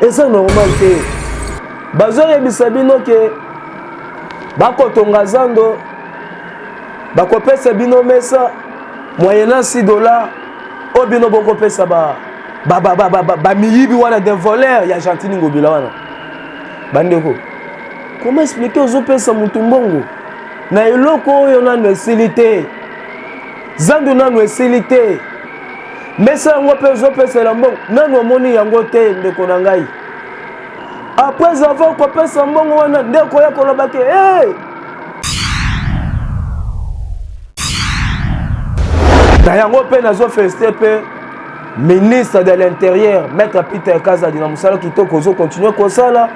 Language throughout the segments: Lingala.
Eza normal te. Bazoyebisa bino ke bakotonga zando, bakopesa bino mesa moyennant 6 dollars oyo bino bokopesa ba bamiyibi wana des voleurs ya Gentiny Ngobila wana. Bandeko, comment expliquer ozopesa mutu mbongo na eloko oyo nanu esili te, zandu nanu esili te, mesa yango mpe ozopesela mbongo nanu omoni yango te, ndeko na ngai. Après avoir kopesa mbongo wana nde okoya koloba ke hey! Na yango mpe nazo féliciter mpe ministre de l'Intérieur Maître Peter Kazadi na mosala kitoko ozo continuer kosala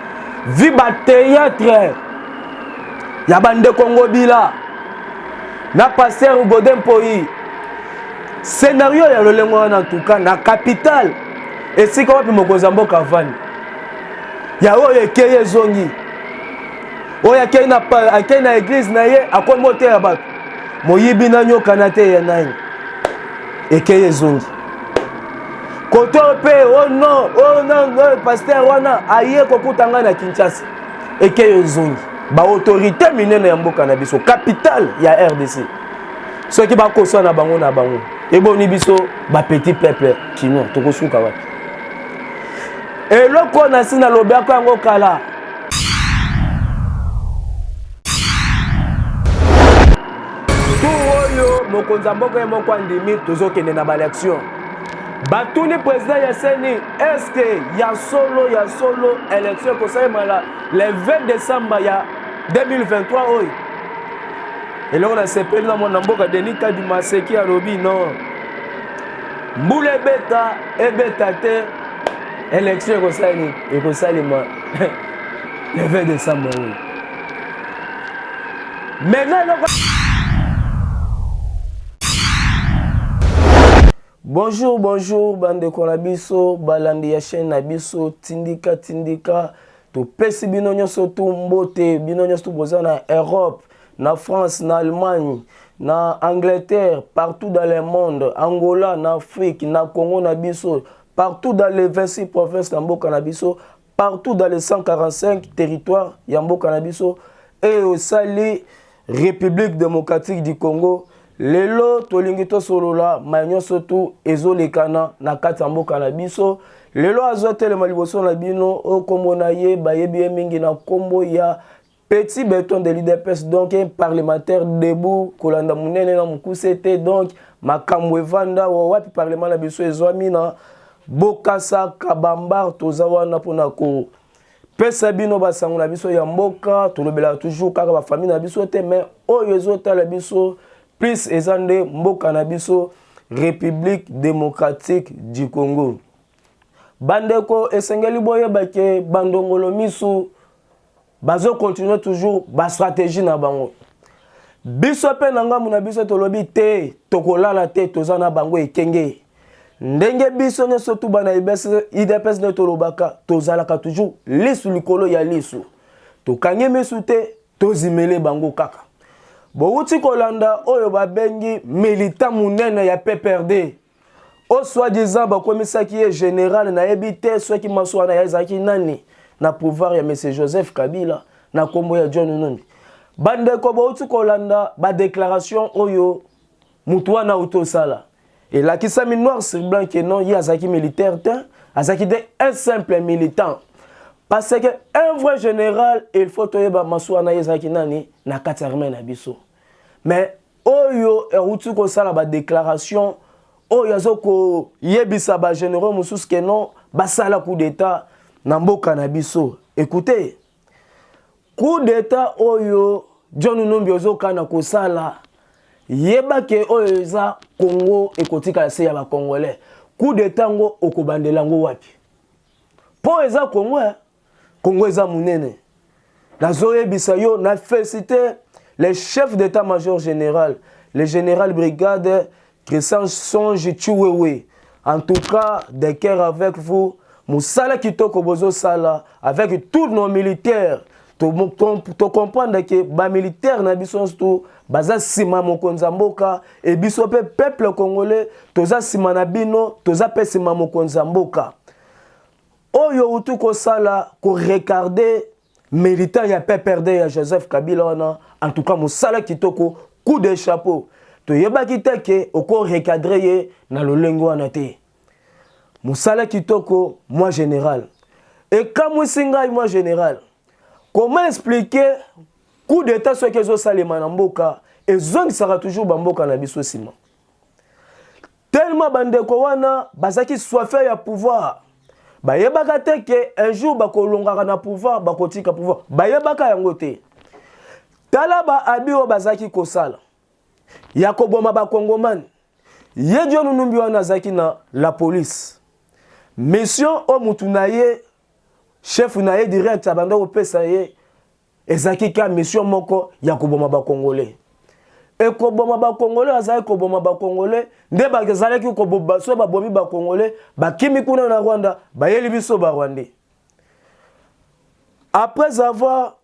vi ba théâtre ya bandeko Ngobila na pasteur Godin Mpoyi. Scénario ya lolengo wana en tout cas na capitale esika wapi mokonzi ya mboka avandi, ya oyo ekei ezongi, oyo akei na église na ye akomi oteya bato moyibi na nyoka na te ya nani ekei ezongi koto mpe oh non, oh non, oh, pasteur wana aye kokuta ngai na Kinshasa, ekei ezongi. Ba autorité minene ya mboka na biso, capitale ya RDC, soki bakosana bango na bango, eboni biso ba petit peuple kino tokosuka wapi? Eloko na si nalobaka yango kala, tour oyo mokonzi ya mboka ye moko andimi tozokende na baelection. Batuni président ya CENI, est-ce ya solo ya solo élection ekosalema le 20 décembre ya 2023 oyo? Eloko nasepeli na mwana mboka Denis Kadima Maseki alobi non, mbula ebeta ebeta te, élection ekosalema ekosalema le 20 décembre oyo. Maintenant eloko. Bonjour, bonjour bandeko na biso balandi ya chaîne na biso Tindika Tindika. Topesi bino nyonso tu mbote, bino nyonso tu boza na Europe, na France, na Allemagne, na Angleterre, partout dans le monde, Angola, na Afrique, na Congo na biso, partout dans les 26 provinces na mboka na biso, partout dans les 145 territoires ya mboka na biso et osali République démocratique du Congo. Lelo tolingi tosolola mai nyonso tu ezolekana na kati ya mboka na biso. Lelo azotelema liboso na bino oyo kombo na ye bayebi ye mingi na kombo ya Petit Beton de l'UDPS, donc un parlementaire debout kolanda monene na mokuse te. Donc makambo evanda wapi? Parlement na biso ezwami na Bokasa Kabambar. Toza wana mpona kopesa bino basango na biso ya mboka. Tolobelaka toujours kaka bafamille na biso te, mais oyo ezotala biso plus eza nde mboka na biso République démocratique du Congo. Bandeko, esengeli boyeba ke bandongolo misu bazo continuer toujours ba stratégie na bango. Biso mpe na ngambo na biso tolobi te, tokolala te, toza na bango ekenge. Ndenge biso nyonso tu bana UDPS nde tolobaka, tozalaka toujours lisu likolo ya lisu, tokangi misu te, tozimele bango kaka. Bowuti kolanda oyo babengi militant monene ya PPRD o soi-disant bakomisaki ye général, nayebi te soki maso wana ezalaki nani na pouvoir ya monsieur Joseph Kabila na kombo ya John Numbi. Bandeko, bouti kolanda badéclaration oyo mutu wana auti osala, elakisami noir sur blanc ke non, ye azalaki militaire te, azalaki de un simple militant, parce que un vrai général, il faut toyeba maso wana ye ezalaki nani na kati ya armée na biso. Mais oyo euti kosala badéclaration oyo azo koyebisa bagénéraux mosusu ke non, basala coup d'état na mboka na biso. Écoutez, coup d'état oyo John Numbi ozokana kosala, yeba ke oyo eza Congo, ekotikala se ya bacongolais. Coup d'état yango okobandela yango wapi? Mpo eza Congo, eh? Congo eza monene. Nazoyebisa yo, na félicité le chef d'état-major général, le général brigade Christian Songe Chiwewe. En tout cas, de cœur avec vous, mosala kitoko bozosala avec tous nos militaires. Tocomprendre ke bamilitaire na biso nyonso tu baza nsima mokonzi ya mboka, e biso mpe peuple congolais toza nsima na bino, toza mpe nsima mokonzi ya mboka. Oyo outi kosala korecarde militant ya PPRD ya Joseph Kabila wana, en tout cas mosala kitoko, coup de chapeau. Toyebaki te ke oko recadre ye na lolenge wana te. Mosala kitoko, moi général. Ekamwisi ngai, moi général. Comment expliquer coup d'état soki ezosalema na mboka, ezongisaka toujours bamboka na biso nsima? Tellement bandeko wana bazalaki soif ya pouvoir, bayebaka te ke un jour bakolongaka na pouvoir, bakotika pouvoir, bayebaka yango te. Tala baabi oyo bazalaki kosala ya koboma bakongomani. Ye John Numbi wana azalaki na la police. Mission oyo mutu na ye, chef na ye direct abanda kopesa ye, ezalaki ka mission moko ya koboma bakongolais. Ekoboma bakongolais, azalaki koboma bakongolais nde bazalaki koboma. So babomi bakongolais, bakimi kuna na Rwanda, bayeli biso barwandais. Après avoir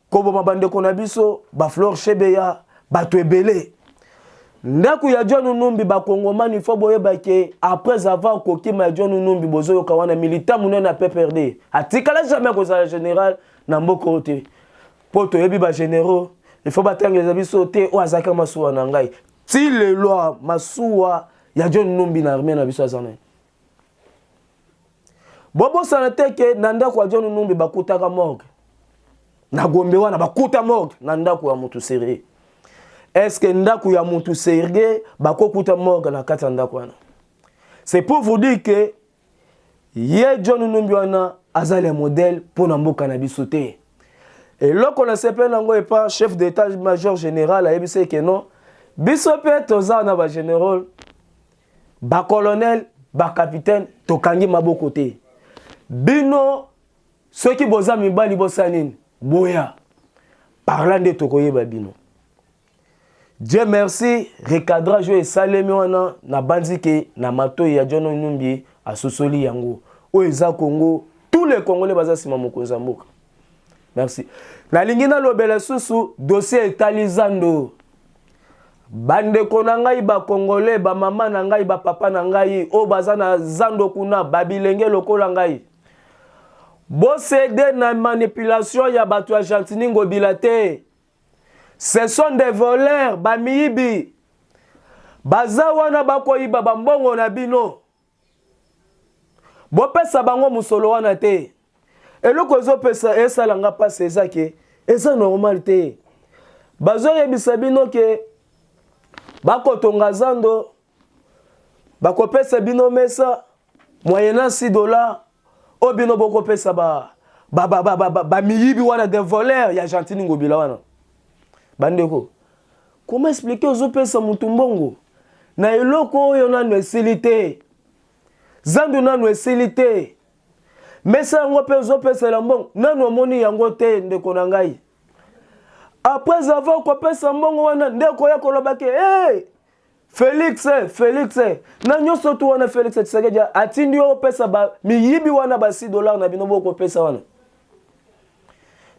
koboma bandeko na biso, baflore Chebeya, bato ebele, ndako ya John Numbi, bakongomani, fo boyeba ke après avoir kokima ya John Numbi, bozoyoka wana militant monene ya PPRD, atikala jamais kozala général na mboka oyo te, mpo toyebi bagénéraux, il faut batangela biso te. Oyo azalaki masuwa na ngai ti lelo, masuwa ya John Numbi na armée na biso aza nani? Bobosana te ke na ndako ya John Numbi bakutaka morgue na Gombe wana, bakuta morgue na ndako ya motu sérieux. Est ce que ndako ya motu sérieux bakokuta morgue na kati ya ndako wana? C'est pour vous dire que ye John Numbi wana aza le modèle mpo na mboka na biso te. Eloko na sepeli yango epa chef d'état major général, ayebisi ke non, biso mpe toza na bagénéraux, bacolonel, bacapitaine, tokangi maboko te. Bino soki boza mibali, bosala nini? Boya parla nde tokoyeba bino. Dieu merci, recadrage oyo esalemi wana, nabandi ke na matoi ya John Numbi asosoli yango. Oyo eza Congo, tous les Congolais baza nsima mokonzi ya mboka. Merci. Nalingi nalobela lisusu dossier etali zando. Bandeko na ngai bakongolais, bamama na ngai, bapapa na ngai oyo baza na zando kuna, babilenge lokola ngai, bocéder na manipulation ya bato ya Gentini Ngobila te. Ce sont des voleurs, bamiyibi baza wana, bakoyiba bambongo na bino. Bopesa bango mosolo wana te. Eloko ezopesa esalanga mpasi eza ke eza normal te. Bazoyebisa bino ke bakotonga zando, bakopesa bino mesa moyennant 6 $, oyo bino bokopesa bamiyibi wana, des voleurs ya Gentini Ngobila wana. Bandeko, comment expliquer ozopesa motu mbongo na eloko oyo nanu esili te? Zandu nanu esili te, mesa yango mpe ozopesela mbongo, nanu omoni yango te. Ndeko na ngai, après avoir kopesa mbongo wana, nde koya koloba ke hey, Félix, Félix na nyonso tu wana, Félix Tshisekedi atindi yo opesa miyibi wana ba 6 $ na bino bokopesa wana.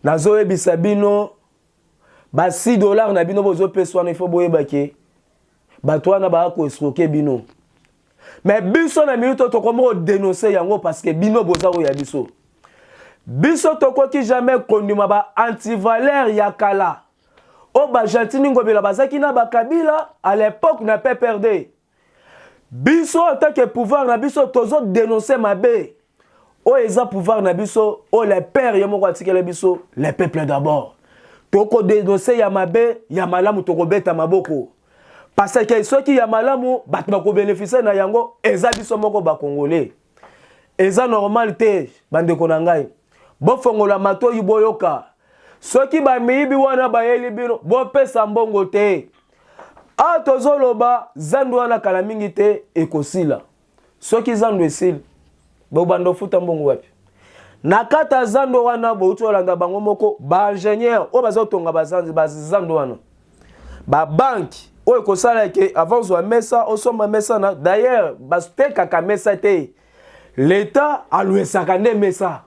Nazoyebisa bino, ba 6 $ na bino bozopesa wana, ifo boyeba ke bato wana baya koescroquer bino. Mais biso na minute oyo tokomi kodénoncer yango, parce que bino boza oyo ya biso. Biso tokoki jamais kondima ba antivaleur ya kala oyo bagentini Ngobila bazalaki na bakabila à l'époque na PPRD. Biso en tant que pouvoir na biso, tozodénoncer mabe oyo eza pouvoir na biso, oyo le père ye moko atikela biso, le peuple d'abord. Tokodénoncer ya mabe, ya malamu tokobeta maboko, parce que soki ya malamu, bato bakobénéficier na yango eza biso moko bakongolais. Eza normal te. Bandeko na ngai, bofongola matoi, boyoka. Soki bamiyibi wana bayeli bino, bopesa mbongo te. A tozoloba zandu wana kala mingi te ekosila. Soki zandu esili, bobanda ofuta mbongo wapi na kati ya zando wana? Bouti olanda bango moko baingénieur oyo bazotonga bazando wana, babanque oyo ekosala ke avant ozwa mesa, osomba mesa na. D'ailleurs batekaka mesa te, l'État alwesaka nde mesa.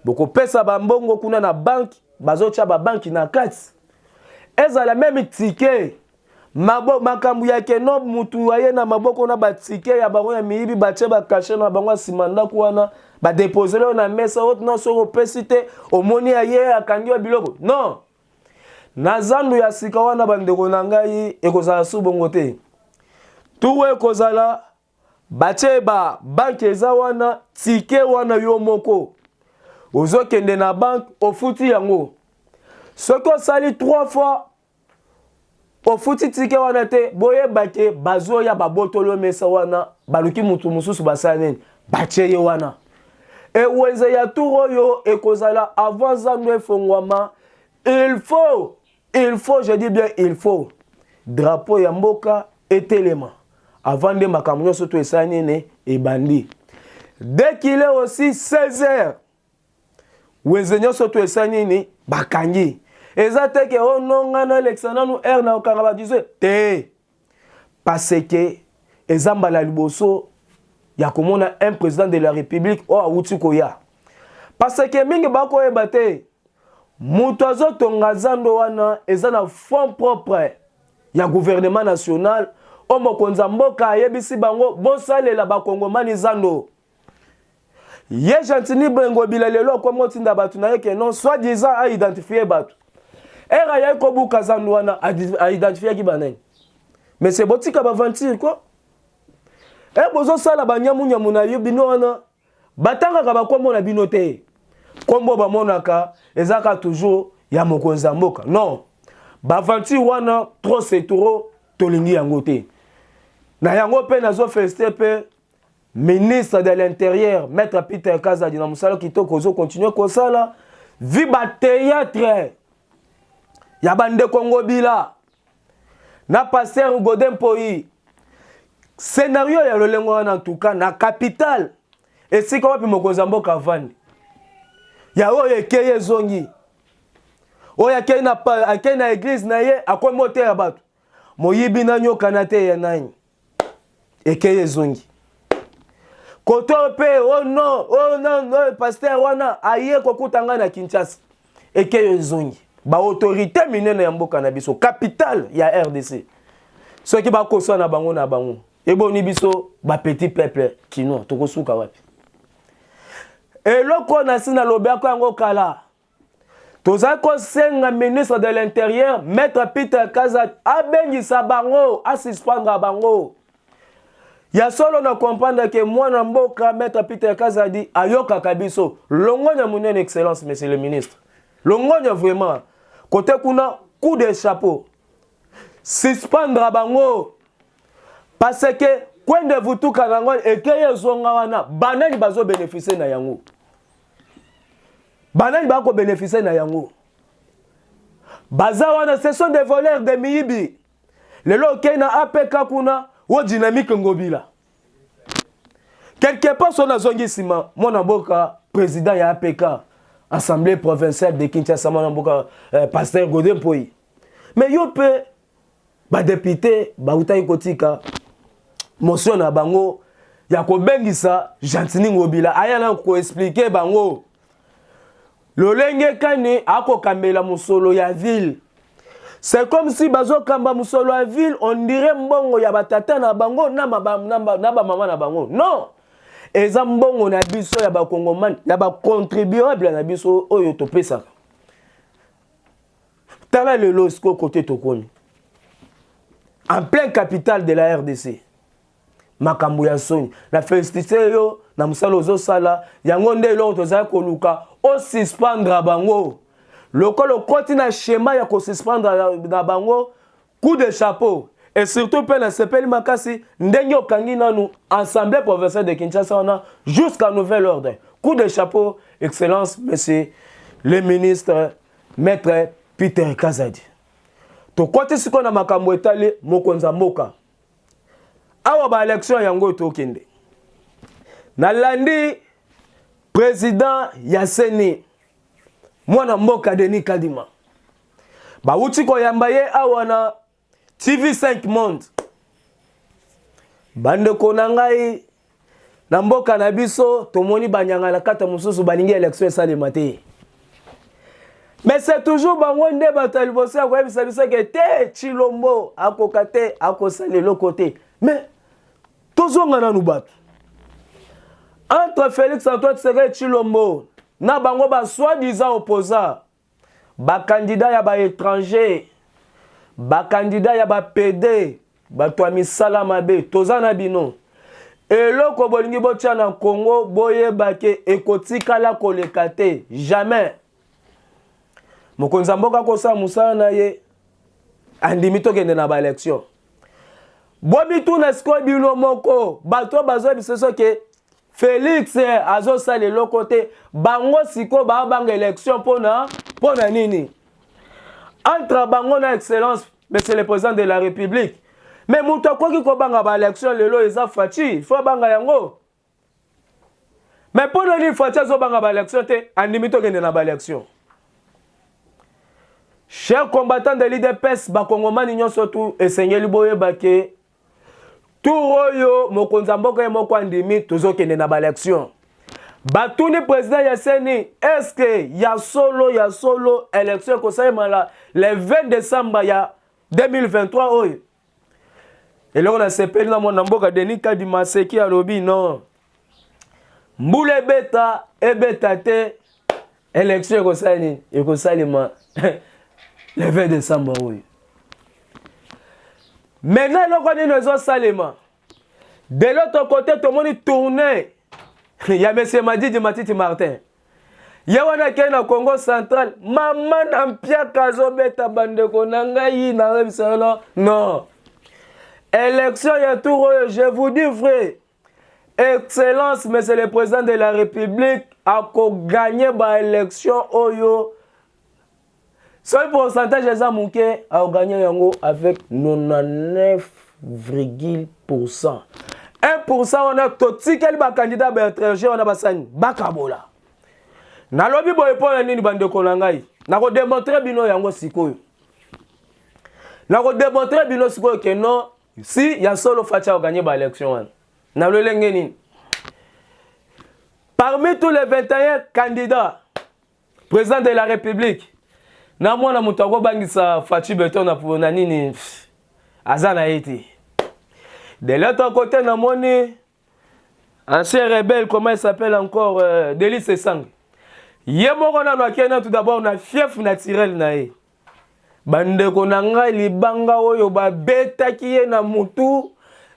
Bokopesa bambongo kuna na banque, bazotia babanque na kati, ezala même ticket. Mabo, makambo ya keno mutu aye na maboko na batike ya bango ya miyibi, batie bakashe na bango ya nsima ndako wana, badepose oyo na mesa oyo non, soki opesi te omoni aye akangi yo biloko. Non, na zandu ya sika wana, bandeko na ngai, ekozala su bongo te. Tour ekozala batie ba banque eza wana, ticket wana yo moko ozokende na banque, ofuti yango. Soki osali 3 fois ofuti ticket wana te, boyeba ke bazoya babotoli yo mesa wana, baluki mutu mosusu, basala nini, batie ye wana. Ewenze ya tour oyo ekozala avant zando efongwama, il faut, je dis bien il faut, drapeau ya mboka etelema avant nde makambo nyonso to esala nini, ebandi. Dès qu'il est aussi 16 heures, wenze nyonso to esala nini, bakangi. Eza te ke o no, ngai nalekisa nanu heure na kokanga ba 18 te, parce que eza mbala liboso ya komona un président de la République oyo awuti koya, parce que mingi bakoyeba te, moto azotonga zando wana eza na fonds propre ya gouvernement national, oyo mokonzi ya mboka ayebisi bango bosalela bakongomani zando. Ye Gentiny Ngobila lelo akomi otinda bato na ye ke non, soit disant aidentifie bato. Ere ayaki kobuka zando wana, aidentifiaki banani? Mais c'est botika baventure ko e bozosala banyamunyamu na yo bino wana, batangaka bakombo na bino te. Kombo bamonaka ezaka toujours ya mokonzi ya mboka. Non, baventure wana, trop c'est trop, tolingi yango te. Na yango mpe nazoféliciter mpe ministre de l'Intérieur, maître Peter Kazadi, na mosala kitoko ozocontinuer kosala. Vi bathéâtre ya bandeko Ngobila na pasteur Godin Mpoi, scénario ya lolengo wana, en tout cas na capitale esika wapi mokonzi ya mboka avandi, ya oyo ekei ezongi, oyo akei na église na ye, akomi oteya bato moyibi na nyoka na te ya nani, ekei ezongi koto oyo mpe oh non, oh non, oh, pasteur wana aye kokuta ngai na Kinshasa, ekei ezongi. Baautorité minene ya mboka na biso, capitale ya RDC, soki bakoswa na bango na bango, eboni biso bapetit peuple kinois tokosuka wapi? Eloko na si nalobaki yango kala, tozali kosenga ministre de l'Intérieur, maître Peter Kazadi, abengisa bango, asuspendre bango. Ya solo na comprendre ke mwana mboka maître Peter Kazadi ayokaka biso. Longonya monene, excellence monsieur le ministre, longonya vraiment. Kote kuna, coup de chapeau. Suspendre bango, parce que kwende vutuka nango ekei ezonga wana, banani bazobénéficie na yango? Banani bakobénéficie na yango? Baza wana, ce sont des voleurs, de miyibi. Lelo okei na APK kuna wo dynamique Ngobila quelque part, so nazongi nsima, mwana mboka président ya APK, Assemblée provinciale de Kinshasa, mwana mboka pasteur Godé Mpoi. Mais yo mpe badéputé bautaki kotika motion na bango ya kobengisa Gentiny Ngobila aya na koexpliquer bango lolenge kani akokambela mosolo ya ville. C'est comme si bazokamba mosolo ya ville, on dirait mbongo ya batata na bango na bamama na bango. Non, eza mbongo na biso ya bakongomani, ya bacontribuable na biso oyo topesaka. Tala lelo sikoyo kote tokomi, en plein capitale de la RDC, makambo ya soni. Na félicité yo na mosala ozosala. Yango nde eloko tozali koluka, osuspendre bango. Lokola okoti na schéma ya kosuspendre na bango, coup de chapeau. Et surtout mpe nasepeli makasi ndenge okangi nanu Assemblée provinciale de Kinshasa wana jusqu'à nouvel ordre. Coup de chapeau, excellence monsieur le ministre, maître Peter Kazadi. Tokoti sikoyo na makambo etali mokonzi ya mboka. Awa baélection yango tokende, nalandi président ya CENI, mwana mboka Denis Kadima, bawuti koyamba ye awa na TV5 Monde. Bandeko na ngai, na mboka na biso tomoni banyanga na kata mosusu balingi élection esalema te. Mais c'est toujours bango nde bato ya liboso ya koyebisa biso ke te, Tshilombo akoka te, akosala eloko te. Mais tozonga nanu bato entre Félix Antoine Tshisekedi Tshilombo na bango ba soi-disant opposant, bacandidat ya baétranger, bacandidat ya bapd, bato ya misala mabe. Toza na bino. Eloko bolingi botia na Congo, boyeba ke ekotikala koleka te, jamais. Mokonzi ya mboka akosala mosala na ye, andimi tokende na baélection. Bomituna sikoyo bino moko, bato bazoyebisa soki Félix azosala eloko te, bango sikoyo baabanga élection mpona nini entre bango na Excellence Monsieur le Président de la République? Mais moto akoki kobanga baélection lelo eza Fatshi. Faut abanga yango. Mais mpo na nini Fatshi azobanga baélection te, andimi tokende na baélection? Cher combattant de l'UDPS, bakongomani nyonso tu, esengeli boyeba ke tour oyo mokonzi ya mboka ye moko andimi tozokende na baélection. Batuni président ya CENI: est-ce ya solo, ya solo élection ekosalema le 20 décembre ya 2023 oyo? Eloko nasepeli na mwana mboka Denis Kadima Seki, alobi non, mbula ebeta ebeta te, élection ekosala nini? Ekosalema le 20 décembre oyo. Maintenant, eloko nini ezosalema de l'autre côté? Tomoni tournée ya monsieur Madidi Matiti Martin. Ye wana akei na Congo Central, mama na mpiaka azobeta. Bandeko na ngai, nayebisa no, non, élection ya tour oyo, je vous dis vrai, Excellence Monsieur le Président de la République akogagner baélection oyo. Soki pourcentage eza moke, akogagner yango avec 99,%. 1% wana totikeli bacandidat baétranger wana basani bakabola. Nalobi boye mpo na nini, bandeko na ngai? Nakodémontrer bino yango sikoyo, nakodémontrer bino sikoyo ke non, si ya solo Fatshi akogagner baélection wana. Na lolenge nini? Parmi tous les 21 candidats président de la République, na mwana moto akobangisa Fatshi Béton na nini aza na ye te. De l'autre côté, namoni ancien rebelle, comment il s'appelle encore, Delly Sesanga. Ye moko nano akei na tout d'abord na fief naturel na ye. Bandeko na ngai, libanga oyo babetaki ye na mutu,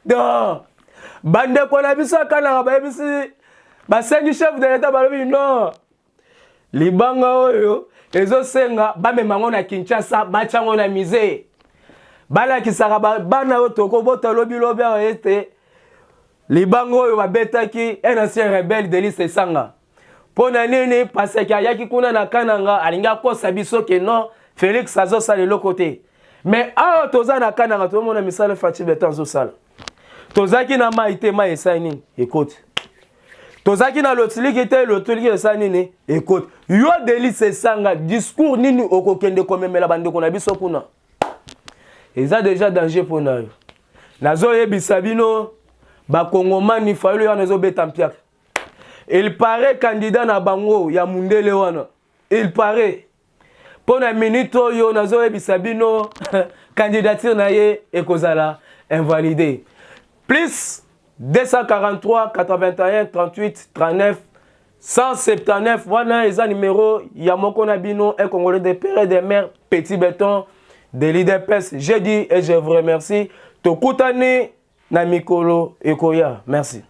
donc bandeko na biso akanaka bayebisi, basengi chef de l'État, balobi non, libanga oyo ezosenga bamema yango na Kinshasa, batya yango na musée, balakisaka bana oyo tokobota lobilobi awa ete libanga oyo babetaki un ancien rebelle, Delly Sesanga. Mpo na nini? Parce que ayaki kuna na Kananga, alingi akosa biso ke non, Félix azosala eloko te. Mais awa toza na Kananga, tozomona misala Fatshi Béton azosala. Tozalaki na mai te, mai esali nini? Ekoti. Tozalaki na lotiliki te, lotiliki esali nini? Ekoti. Yo Delly Sesanga, discours nini okokende komemela bandeko na biso kuna? Eza déjà danger mpo na yo. Nazoyebisa bino, bakongomani, Fayulu wana ezobeta mpiaka. Il paraît candidat na bango ya mundele wana, il paraît mpo na minute oyo nazoyebisa bino, candidature na ye ekozala invalidé. +243 81 38 39 179, wana eza numéro ya moko na bino, un Congolais de père et de mère, Petit Béton de l'UDPS. Je dis et je vous remercie. Tokutani na mikolo ekoya. Merci.